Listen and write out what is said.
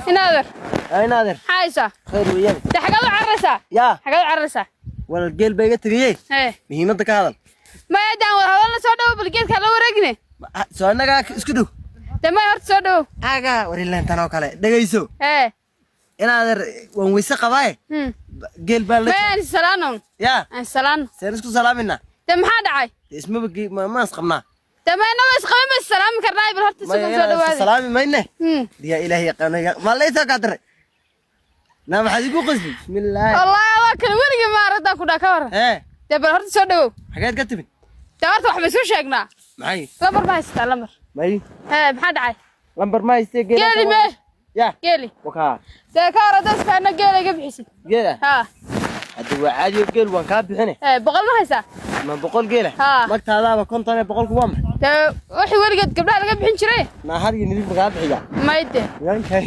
Inaader. Inaader. Maxaa haysaa? Khayr weeyaan. Dee xagaad u cararaysaa? Yaa. Xagaad u cararaysaa? Walal, geel baa iga tegayey. Hee. Muhiimadda ka hadal. Maya, daan wada hadalna, soo dhawo bal, geedkaa la wareegine. Soo annagaa isku dhow. Dee maya, horta soo dhawo. Aga warilentan oo kale dhegayso. Hee. Inaader, waan weyse qabaaye. Geel baa la Maya, aan isalaano. Yaa. Aan isalaano. Seen isku salaaminaa? Dee maxaa dhacay? Dee ismaba ma is qabnaa. Dee maya, inagoo isqabin ma isalaami karnaa? Bal horta maya isugan soo inaan isku dhawaada. Salaami mayne. Diyaa Ilaahay yaqaano, ma la isoo kaa diray naa? Maxaad igu qosli? Bismillaahi. Wallaahi waa kale weligii ma aragtaa ku dhaa, ka waran? Hee. Dee bal horta soo dhawow. Xageed ka timid? Dee horta wax ma isu sheegnaa? Maxay? Lambar ma haysataa, lambar? May. Hee, maxaa dhacay? Lambar ma haystee, geel. Geeli mee? Yaa. Geeli. Wakaa. Dee ka hor haddaad isfahanno, geela iga bixisid. Geela? Haa. Hadda waa caadiyo, geel waan kaa bixine. Hee, 100 ma haysaa? Ma 100 geela? Haa. Magtaadaaba 50 ee, 100-ku waa maxay? Dee wixii weligeed gabdhaha laga bixin jiray. Naa, har iyo nidib ma kaa bixiyaa? May de. Nimanka.